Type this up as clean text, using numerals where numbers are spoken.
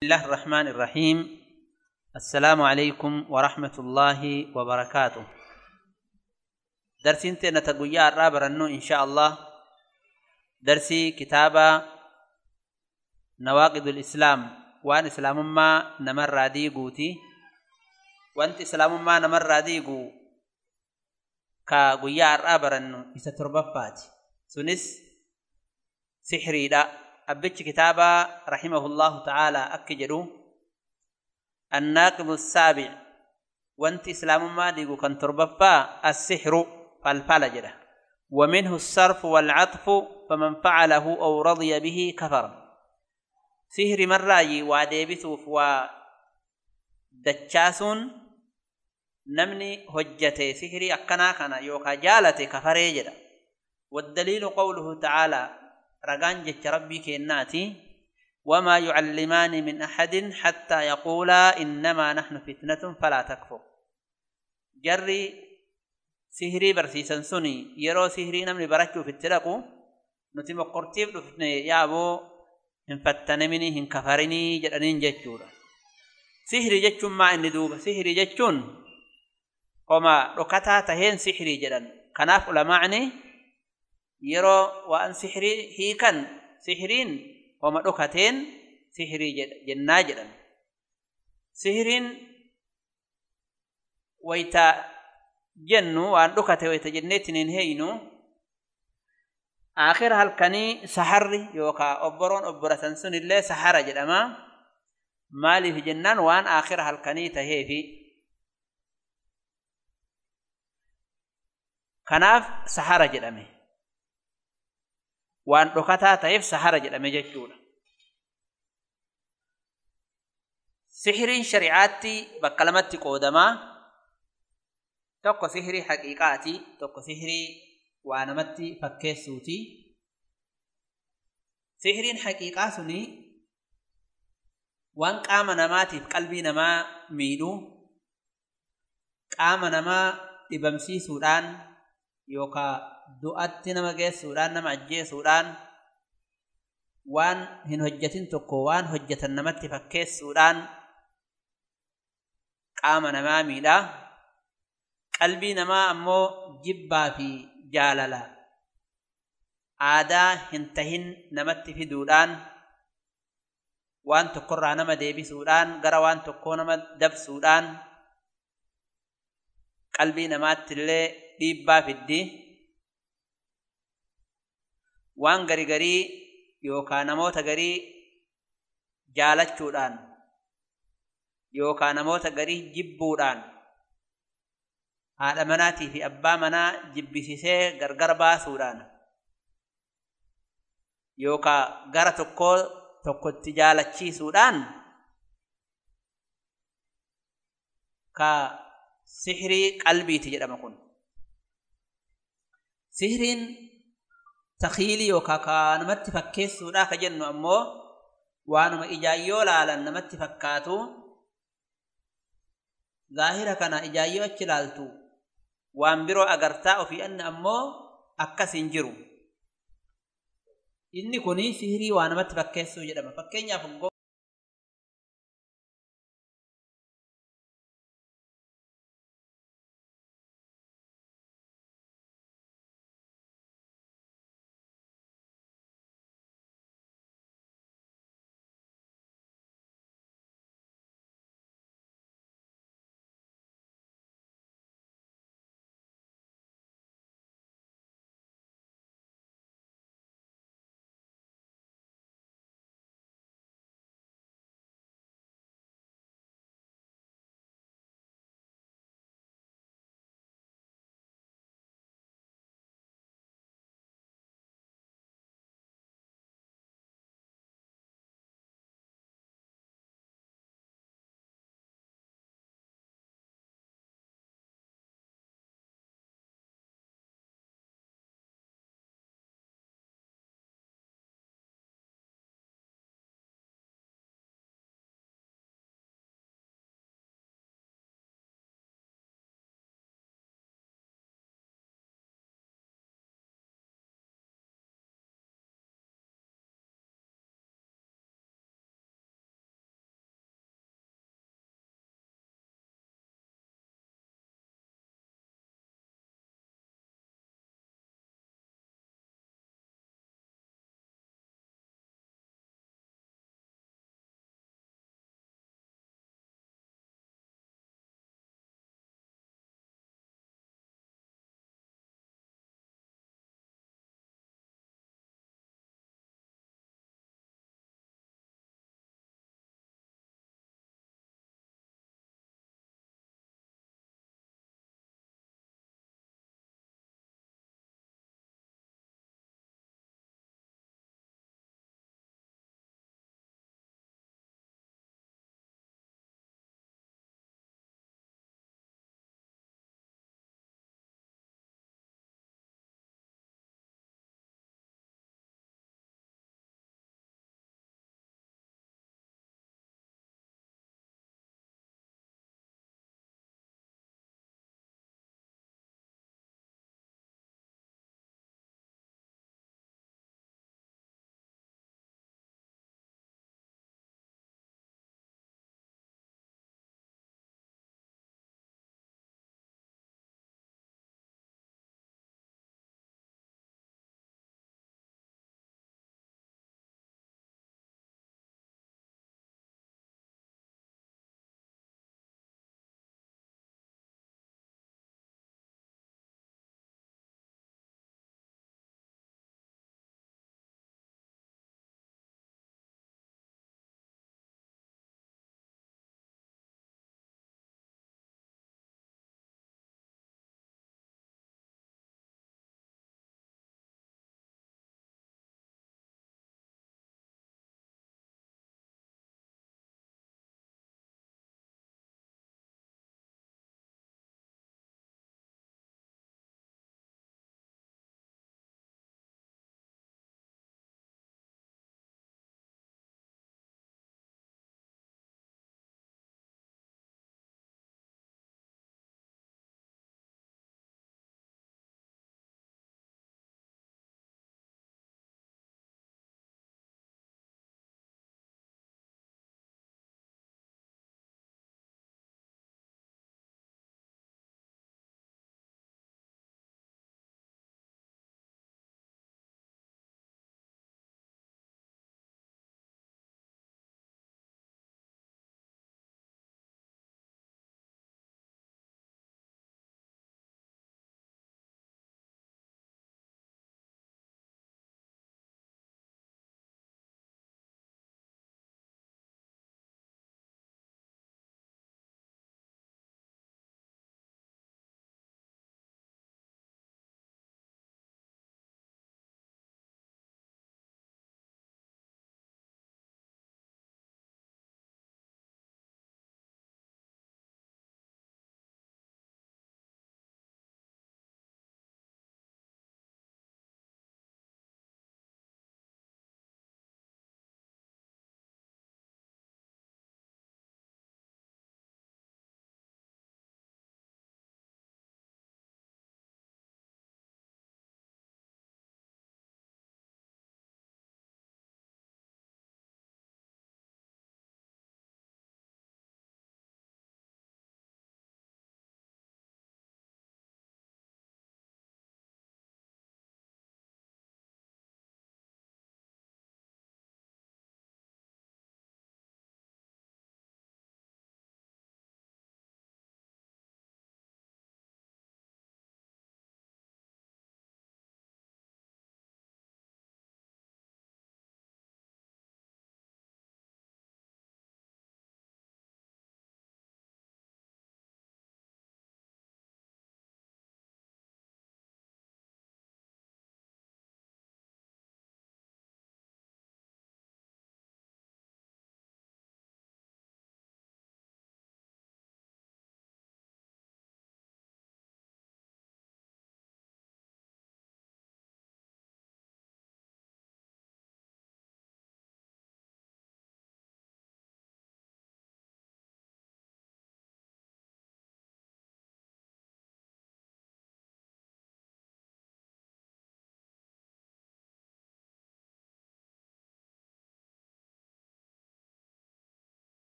الله الرحمن الرحيم. السلام عليكم ورحمة الله وبركاته. درسين تنتقيا الرابر أنه إن شاء الله درسي كتابة نواقض الإسلام وأن إسلام ما نمر ديقوتي وأنت إسلام ما نمر ديقو كقيا الرابر أنه إستربفات سنس سحري لا أبتش كتابة رحمه الله تعالى أكجلو الناقض السابع وانت إسلام ما ديقو كان تربفا السحر فالفلجرة ومنه الصرف والعطف فمن فعله أو رضي به كفر. سحر مراجي وديبثوف ودتشاسون نمني هجته سحري أكنا كنا يوكا جالته كفريجرة. والدليل قوله تعالى رغان جت ربي كيناتي وما يعلمان من أحد حتى يقولا إنما نحن فتنة فلا تكفر. جري سهري برسيسن سني يرو سهري نمني بركو في التلقو نتم قرتيب فتنة يابو إن فتنمني إن كفرني جرنين جتشورا. سهري جتشون ما إن دوب سهري جتشون وما ركتا تهين سحري جرن كناف علماءني يرو وأن سحري هيكن سحرين وما ركتين سحري جنا جرن سحرين ويتا جنو وأن ركته ويتا جنتين هينو آخر هالكني سحري يوكا أبرون أبرتن سن الله سحر جدما مالي في جنان وأن آخر هالكني تهيفي كناف سحر جدمي وأن ركتا تهيف سحر جدمي جتشونا. سحرين شريعاتي بكلمتي قودما tokko sihrii haqiiqaati tokko sihrii waa namatti fakkeessuuti. Sihriin haqiiqaa suni waan qaama namaatiif qalbii namaa miidhu qaama namaa dhibamsiisuudhaan yookaan du'atti nama geessuudhaan nama ajjeesuudhaan waan hin hojjetin tokko waan hojjetan namatti fakkeessuudhaan qaama namaa miidha. Qalbii namaa ammoo jibbaa fi jaalala aadaa hin tahin namatti fiduudhaan waan tokkorraa nama deebisuudhaan gara waan tokkoo nama dabsuudhaan qalbii namaatti illee dhiibbaa fiddi. Waan garii garii yookaan namoota garii jaalachuudhaan yookaan namoota garii jibbuudhaan haadha manaatii fi abbaa manaa jibbisiisee gargar baasuudhaan yookaan gara tokkoo tokkotti jaalachiisuudhaan ka sihrii qalbiiti jedhama kun. Sihriin takhiilii yookaan ka namatti fakkeessuudhaa ka jennu ammoo waanuma ijaayyoo laalan namatti fakkaatu zaahira kana ijaayyoo achi laaltu waan biroo agartaa ofii anna ammoo akkas hin jiru. Inni kuni sihrii waa namatti fakkeessuu jedhama. Fakkeenyaaf